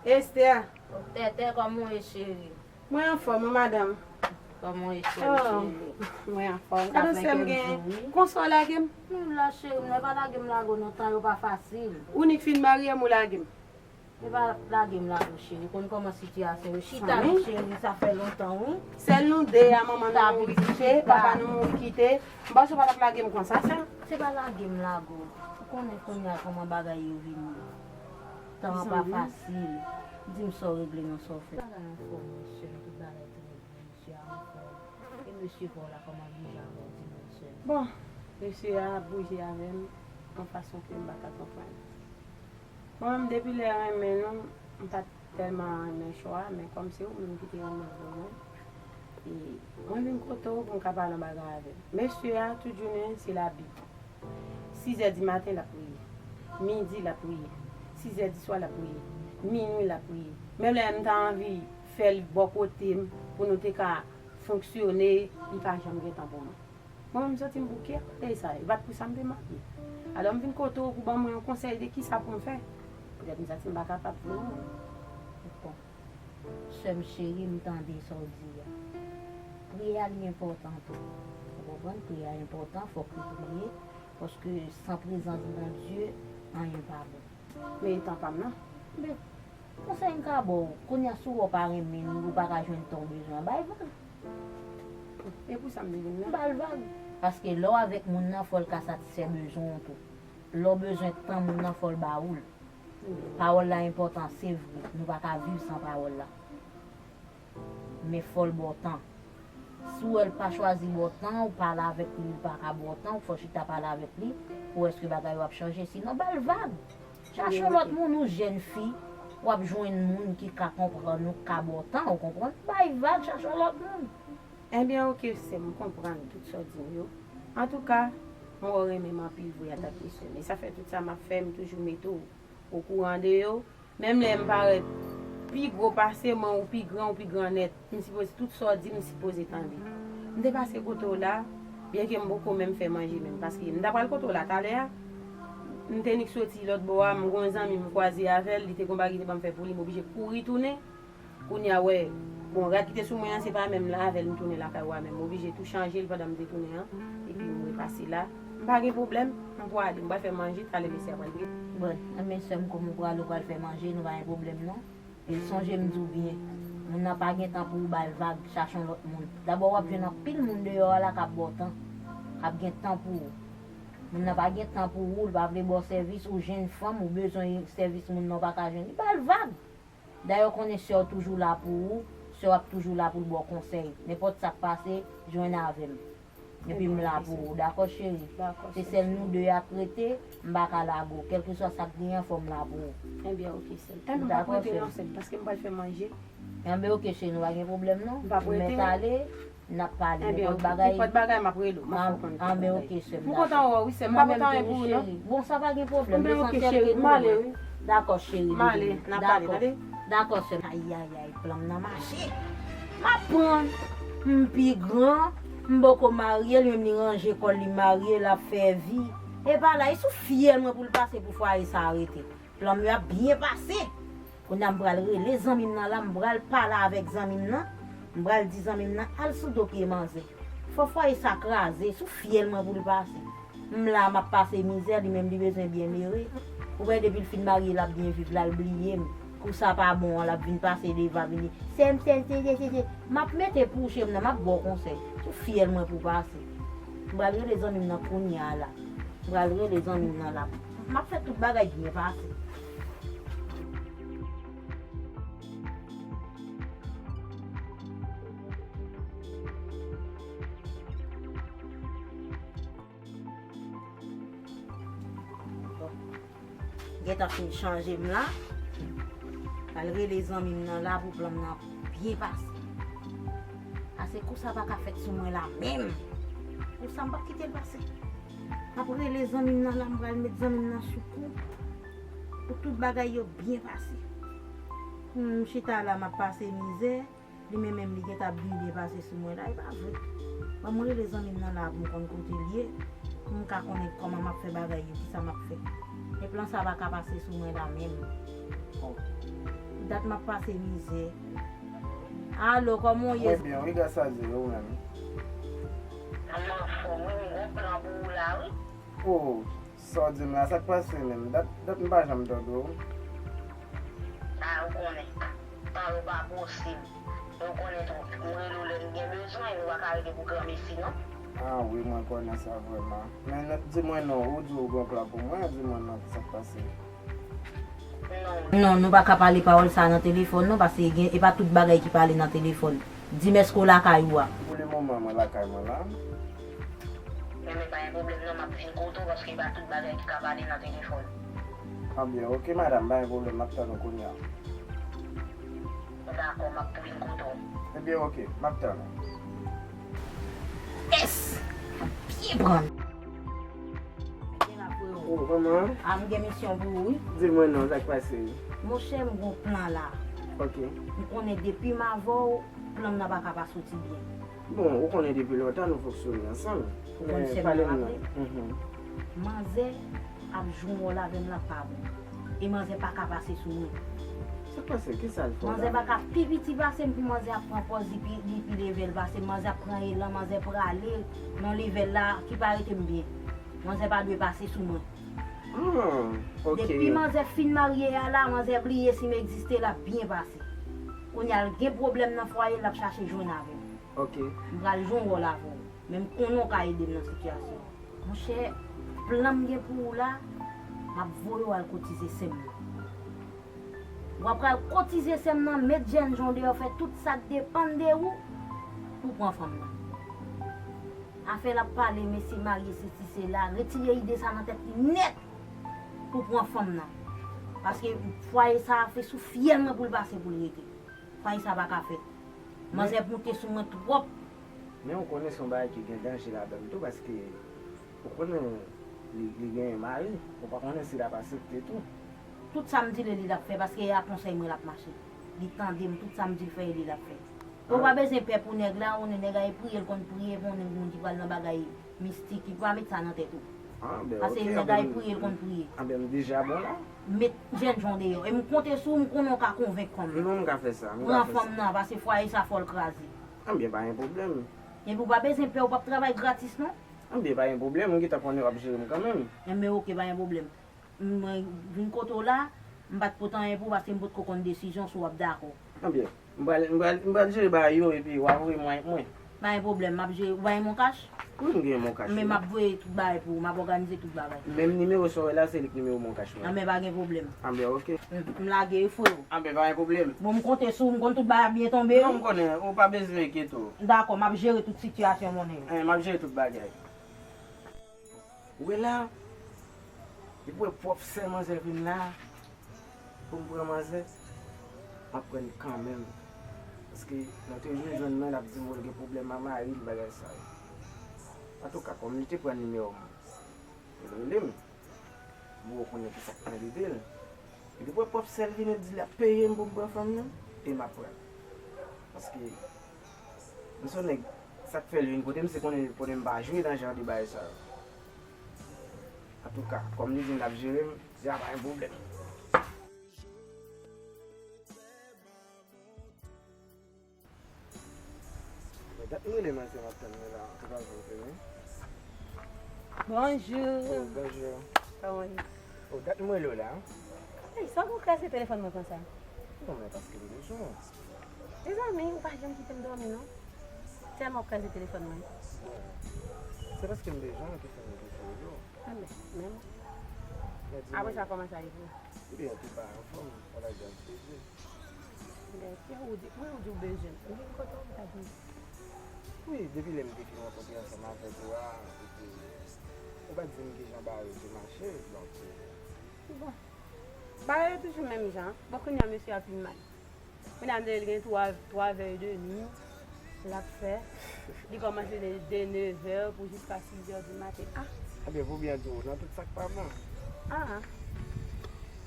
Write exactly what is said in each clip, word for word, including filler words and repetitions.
Esther. Tètè, kòman w ye, cheri? Mwen anfòm, wi, madanm. Kòman w ye, cheri? Oh, mwen anfòm. Gade sè m gen. Konsa w lage m? Non, la, cheri, m pa lage m lage w non, tan yo pa fasil. Ou nik fin marye m, ou lage m. E pa lage m lage w, cheri. Konn kòman sitiyasyon yo. Chita, wi, cheri, sa fè lontan, wi. Sèl nou de a, manman nou mouri kite, papa nou mouri kite. M panse w pa t ap lage m konsa, sè m. Se pa lage m lage w. Ou konnen kounye a kòman bagay yo vini. Tan an pa fasil. Di m sa w regle non, sa w fè. Bagay anfòm, wi, sè m, tout bagay trè byen. Mesye a anfòm. E mesye pa w la, kòman l bouje avè w, di mwen sèlman? Bon, mesye a ap bouje avè m yon fason ke m pa ka konprann. Mwen menm, depi lè renmen nou, m pa t tèlman renmen chwa, men kòm se ou menm ki te renmen l pou mwen, e mwen vin kote w pou m ka pale yon bagay avè w. Mesye a, tout jounen, se Labib. Sizè di maten, l ap priye. Midi, l ap priye. Sizè di swa, l ap priye. Minwi, l ap priye. Menm lè m ta anvi fè l bò kote m pou nou te ka fonksyone, li pa janm gen tan pou mwen. Mwen menm, m santi m bouke akote sa. E pa t pou sa m te marye. Alò, m vin kote w pou ban mwen yon konsèy de kisa pou m fè. Poutèt m santi m pa kapab vre non. Bon. Sè m cheri, m tande sa w di a. Priyè a li enpòtan tou. Ou konprann? Priyè a enpòtan, fòk li priye. Paske san prezans Bondye, anyen pa bon. Men e tan pa m nan. Men, konsèy m ka ba w, kounye a si w wè w pa renmen l, ou pa ka jwenn tan w bezwen an, bay vag. E pou sa m te vin la. Ba l vag. Paske lè w avèk moun nan, fò l ka satisfè bezwen w tou. Lè w bezwen tan moun nan, fò l ba ou l. Pawòl la enpòtan, se vre. Nou pa ka viv san pawòl la. Men fò l ba w tan. Si w wè l pa chwazi ba w tan, ou pale avèk li, li pa ka ba w tan, ou fò chita pale avèk li, pou wè èske bagay yo ap chanje. Sinon, ba l vag. Chache yon lòt moun, ou jèn fi, w ap jwenn moun ki ka konprann ou, ka ba w tan, ou konprann? Bay vag, chache yon lòt moun. Ebyen, oke, sè m, m konprann tout sa w di m yo. Antouka, mwen wè w renmen m anpil vre antanke sè m. E sa fè tout sa m ap fè, m toujou mete w okouran de yo. Menm lè m parèt pi gwo pase mwen, ou pi gran, ou pi gran nèt, m sipoze, tout sa w di m, m sipoze tande. M te pase kote w la, byenke m poko menm fè manje menm, paske m ta pral kote w la talè a, m te nik soti lòt bò a, m gon zanmi m kwaze avè l, li te gon bagay li te ban m fè pou li, m oblije kouri tounen. Kounye a, wè, bon, rad ki te sou mwen an, se pa menm la avè l m tounen lakay ou a menm. M oblije tou chanje l pandan m te tounen an, epi m repase la. M pa gen pwoblèm, m pwale, m pral fè manje, talè mesye a pral vini. Bon, enben sè m, kòm ou prale, ou pral fè manje, nou pa gen pwoblèm non. E sonje m di w byen, moun nan pa gen tan pou ou ba l vag, chache yon lòt moun. Dabò w ap jwenn anpil moun deyò a la k ap ba w tan, k ap gen tan pou ou. Moun nan pa gen tan pou ou, l pa vle ba w sèvis, ou jèn fanm, ou bezwen sèvis moun nan, ou pa ka jwenn li, ba l vag. Dayè w konnen sè w toujou la pou ou, sè w ap toujou la pou l ba w konsèy. Nenpòt sa k pase, jwenn avè m. Epi m la pou ou, dakò cheri? Se sèl nou de a k rete, m pa ka lage w. Kèlkeswa sa k genyen, fò m la pou ou. Enben, oke, sè m. Enben, m p ap rete non, sè m, paske m pral fè manje. Enben, oke, cheri, nou pa gen pwoblèm non. M p ap rete. Ou mèt ale, n ap pale. Enben, oke. Nenpòt bagay, m ap rele w, m ap fè w konn tout bagay. Enben, oke, sè m, dakò. M kontan wè w, wi, sè m, m pa kontan anyen pou ou non. Bon, sa pa gen pwoblèm, lesansyèl ke nou bon. M ale, wi. Dakò, cheri, m ale, n ap pale, tande? Dakò, sè m. Ayayay, plan m nan mache. M ap pran. M pi gran, m poko marye, li menm li ranje kò l, li marye, l ap fè vi. E pa la, e sou fyèl mwen pou l pase pou fwaye sa a rete. Plan m yo ap byen pase. Kounye a m pral rele zanmi m nan la, m pral pale avèk zanmi m nan. M pral di zanmi m nan, al sou do pye manzè. Fò fwaye sa kraze, sou fyèl mwen pou l pase. M la, m ap pase mizè, li menm li bezwen byenere. Ou wè depi l fin marye, l ap byen viv la, l bliye m. Kou sa pa bon an, l ap vin pase devan, vin di, sè m, sè m, sè, sè, sè, sè. M ap mete pou ou, cheri m nan, m ap ba w konsèy. Sou fyèl mwen pou pase. M pral rele zanmi m nan kounye a la. M pral rele zanmi m nan la. M ap fè tout bagay byen pase. Bon. Gentan fin chanje m la. Pral rele zanmi m nan la pou plan m nan byen pase. Ase kou sa pa ka fèt sou mwen la menm. Kou sa m p ap kite l pase. M ap rele zanmi m nan la, m pral met zanmi m nan sou kou. Pou tout bagay yo byen pase. M chita la, m ap pase mizè. Li menm menm li gentan ap byen pase sou mwen la, e pa vre. Ban m rele zanmi m nan la pou m konn kote l ye, pou m ka konnen kòman m ap fè bagay yo, kisa m ap fè. E plan sa pa ka pase sou mwen la menm. Oh. Dat m ap pase mizè. Alo, kòman w ye? Mwen byen, wi, gras a Dye, e ou menm? Mwen anfòm, wi, m gon plan pou ou la, wi. O, sa w di m la, sa k pase menm? Dat, dat m pa janm tande w. A, ou konnen, pale w pa posib. E ou konnen tou, m rele w lè m gen bezwen, nou pa ka rete pou granmesi, non. A, wi, mwen konnen sa vrèman. Men, di mwen non, ou di w gon plan pou mwen, di mwen non, sa k pase? Non, nou pa ka pale pawòl sa a nan telefòn, non, paske gen, e pa tout bagay ki pale nan telefòn. Di m èske w lakay ou a? Pou le moman, mwen lakay mwen la. Men, men pa gen pwoblèm, non, m ap vin kote w, paske e pa tout bagay ki ka pale nan telefòn. Anbyen, oke, madanm, pa gen pwoblèm, m ap tann ou kounye a. Dakò, m ap vin kote w. Ebyen, oke, m ap tann ou. Yes! Byen pran. Gen la, freo. O, kòman? A, m gen misyon pou ou, wi. Di mwen non, sa k pase? Monchè, m gon plan la. Oke. M konnen depi m avè w, plan m nan pa ka pa soti byen. Bon, ou konnen depi lontan nou fonksyone ansanm. Ou konn sè m nan raple? Mhm. Manzè ap jwe yon wòl avè m la pa bon. E manzè pa ka pase sou mwen. Sa k pase? Kisa l fè w la? Manzè pa ka pi piti pase m pou manzè ap pran pòz li pi, li pi leve l pase m. Manzè ap pran elan, manzè prale nan level la ki pa rete m byen. Manzè pa dwe pase sou mwen. Ah, ok. Depi manzè fin marye a la, manzè bliye si m egziste, l ap byen pase. Kounye a l gen pwoblèm nan fwaye l, l ap chache jwenn avè m. Ok. M pral jwe yon wòl avè w. Men m konnen w ka ede m nan sitiyasyon an. Monchè, plan m gen pou ou la, m ap voye w al kotize sè m nan. W ap pral kotize sè m nan, met jènjan w deyò, fè tout sa k depann de ou pou w pran fanm nan. Afè l ap pale, mesye marye, sesi, sela, retire ide sa nan tèt li nèt pou w pran fanm nan. Paske fwaye sa a se sou fyèl mwen pou l pase pou l rete. Fwaye sa pa ka fèt. Manzè ap moute sou mwen twòp. Men ou konnen se yon bagay ki gen danje ladan l tou, paske ou konnen li, li genyen mari, ou pa konnen si l ap aksepte tou. Tout sa m di l, e li l ap fè, paske e a konsèy mwen l ap mache. Li tande m, tout sa m di l fè, e li l ap fè. Ou pa bezwen pè pou nèg la, ou konnen nèg la e priye l konn priye, ou konnen moun ki pral nan bagay mistik, li pa met sa nan tèt ou. Paske nèg la e priye l konn priye. Anben, m deja bon la. Met jènjan w deyò. E m konte sou ou, m konnen w ka konvenk fanm nan. Non, m ka fè sa, m ka fè sa. Pran fanm nan, paske fwaye sa fò l kraze. Anben, pa gen pwoblèm. Epi w pa bezwen pè, ou p ap travay gratis non. Anben, pa gen pwoblèm, m gentan konnen w ap jere m kanmenm. Enben, oke, pa gen pwoblèm. Mwen vin kote w la, m pa t pot anyen pou w, paske m potko konn desizyon si w ap dakò. Anben, m pral, m pral, m pral jere bagay yo, epi w a voye mwen ak mwen. Pa gen pwoblèm, m ap jere, ou pa gen MonCash? Wi, m gen MonCash, wi. Men m ap voye tout bagay pou ou, m ap òganize tout bagay. Menm nimewo sa w wè la, se li k nimewo MonCash mwen. Anben, pa gen pwoblèm. Anben, oke. M, m lage wi, freo. Anben, pa gen pwoblèm. Bon, m konte sou ou, m konn tout bagay ap byen tonbe, wi. Non, m konnen, ou pa bezwen enkyete w. Dakò, m ap jere tout sitiyasyon monnen yo. Eh, m ap jere tout bagay. Ou wè la, depi w wè pwòp sè manzè vin la, pou m pran manzè, m ap pran li kanmenm. Paske mwen toujou jwenn mwen l ap di m l gen pwoblèm ak mari l, bagay sa yo. Antouka, kòm li te pran nimewo m, li rele m. Bon, ou konnen ki sa k nan lide l. Li pran pwòp sè l vini, l di l ap peye m pou m pran fanm nan, e m ap pran l. Paske m se yon nèg, sa k fè l vin kote m, se konnen, konnen m pa jwe nan jan de bagay sa yo. Antouka, kòm li di m l ap jere m, m di a pa gen pwoblèm. Bon, dat m rele manzè m ap tann li la, li pa janm vini. Bonjou. Oh, bonjou. Kòman w ye? Oh, dat m rele w la. Ey, sa w gon kraze telefòn mwen konsa? Non, men paske m bezwen w. Mezanmi, ou pa janm kite m dòmi, non. Tèlman w kraze telefòn mwen. Bon, se paske m bezwen w ki fè m toujou rele w. Anben, men. Apre sa, kòman sa ye pou ou? Ebyen, tout bagay anfòm, pa lage anpil. Bèl, kè ou di, wi, ou di ou bezwen m. Ou vin kote w, ou pa di m. Wi, depi lè m te fin rankontre ansanm avèk ou a, epi ou pa t di m kijan bagay yo te mache, donk, euh. Bon. Bagay yo toujou menm jan. Bon, kounye a, mesye a vin mal. Kounye a, m tande l gen twa, twa vè edmi. L ap fè. Li kòmanse de, de nevè pou jiska sizè di maten. Ah! Ebyen, pou byen di w, nan tout sa k pa bon. Ah!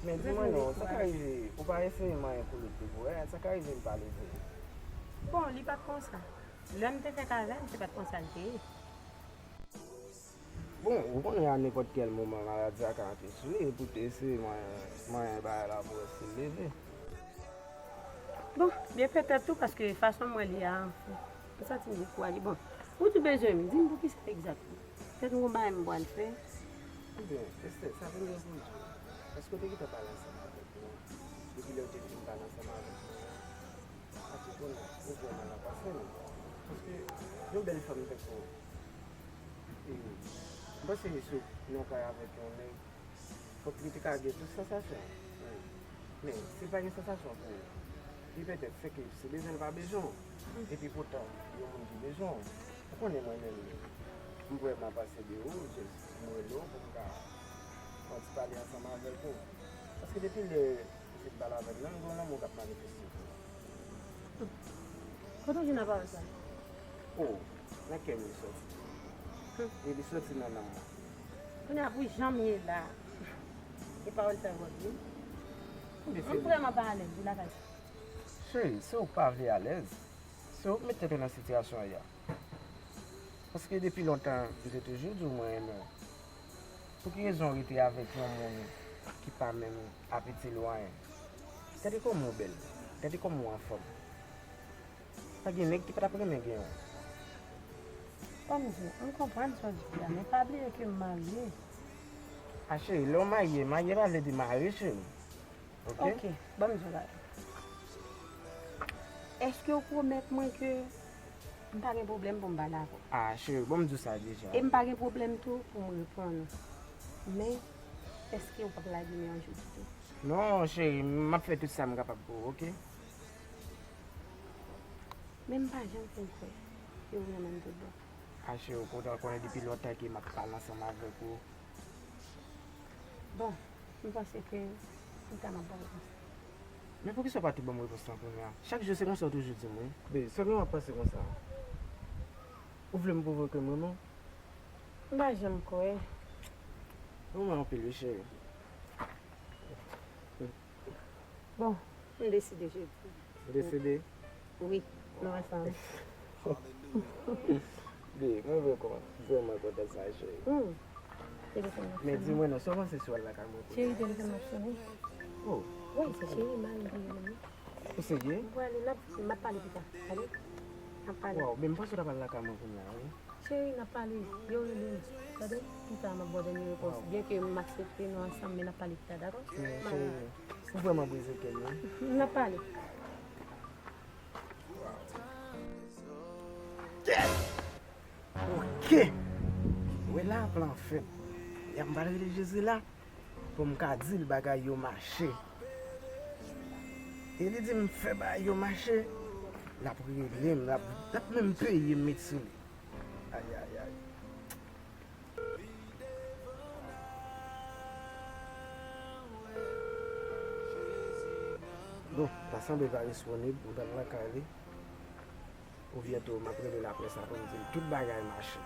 Men di mwen non, sa ka rive, ou pa eseye manyen koulèt pou wè, sa ka rive l pa leve. Bon, li pa t konsa. Lè m te fèk avè l, se pa t konsa l te ye. Bon, ou konnen a nenpòt kèl moman maladi a ka antre sou li, epi w te eseye manyen, manyen bagay la pou wè si l leve. Bon, byen petèt tou, paske fason m wè li a, m santi m dekouraje. Bon, ou tou bezwen m, di m poukisa egzakteman. Petèt m gon bagay m pral fè. Ebyen, Esther, sa vin gen pou di w. Èske w te gentan pale ansanm avèk mwen? Depi lè w te fin pale ansanm avèk mwen an, a ti kounye a, ou vrèman la pase m. Paske yon bèl fanm tankou w, e, m panse si w nan kay avèk yon nèg, fòk li te ka gen tout sansasyon. Men, si l pa gen sansasyon pou ou, li petèt se ke si bezwen l pa bezwen w. Epi poutan, yon moun ki bezwen w. Ou konnen mwen menm, m vrèman pase de ou, jis m rele w pou m ka fè yon ti pale ansanm avèk ou. Paske depi lè ou fin pale avè m nan, m gen yon lanmou k ap manifeste pou ou. Kote w jwenn pawòl sa? O, nan kè m li sòti. E li sòti nan nanm mwen. Kounye a pou jan m ye la, e pawòl sa yo ap vin. Mwen vrèman pa alèz wi lakay sa. Cheri, si w pa vle alèz, se ou k met tèt ou nan sitiyasyon sa a. Paske depi lontan, m te toujou di w mwen renmen w. Pou ki rezon w rete avèk yon moun ki pa menm ap itil ou anyen? Gade kòman w bèl. Gade kòman w anfòm. Pa gen nèg ki pa t ap renmen gen w. Ban m di w, m konprann sa w di a, men pa bliye ke m marye. A cheri, lè w marye, marye pa vle di mare, cheri. Ok? Ok, ban m di w bagay. Èske w pwomèt mwen ke m pa gen pwoblèm pou m pale avè w? A, cheri, ban m di w sa deja. E m pa gen pwoblèm tou pou m reponn ou. Men, èske w p ap lage m yon jou pito? Non, cheri, m ap fè tout sa m kapab pou ou, ok? Men m pa janm fin kwè ke w renmen m tout bon. A, cheri, ou kontan konnen depi lontan ke m ap pale ansanm avèk ou. Bon, m panse ke pita m ap ba w repons. Men poukisa w pa tou ban m repons lan kounye a? Chak jou se konsa w toujou di m wi. Babe, sèlman w ap panse konsa. Ou vle m pwouve w ke m renmen w? M pa janm kwè. Ou renmen m anpil wi, cheri. Bon, m deside jodi. Ou deside? Wi, nou ansanm. Babe, mwen vrèman kontan sa, cheri. Hmm. Telefòn nan ap sonnen. Men di mwen non, sa w panse si w al lakay mwen kounye a? Cheri, telefòn nan ap sonnen. Oh. Wi, se cheri m al li ye menm. Ou serye? M prale, n ap, m ap pale pita. Tande? N ap pale. Waw, men m panse w t ap al lakay mwen kounye a, wi. Cheri, n ap pale. Yo rele m. Tande? Pita, m ap ba w dènye repons. Byen ke m aksepte nou ansanm, men n ap pale pita, dakò? Men, cheri, ou vrèman brize kè m, wi. N ap pale. Yes! Ok! Wè la, plan fèt. Ya m pral rele Jezi la. Pou m ka di l bagay yo mache. E li di m fè bagay yo mache, l ap rele m, l ap, l ap menm peye m met sou li. Ayayay. Bon, ta sanble l pa responib, m pral lakay li. Oubyen tou, m ap rele l apre sa pou m di l tout bagay mache.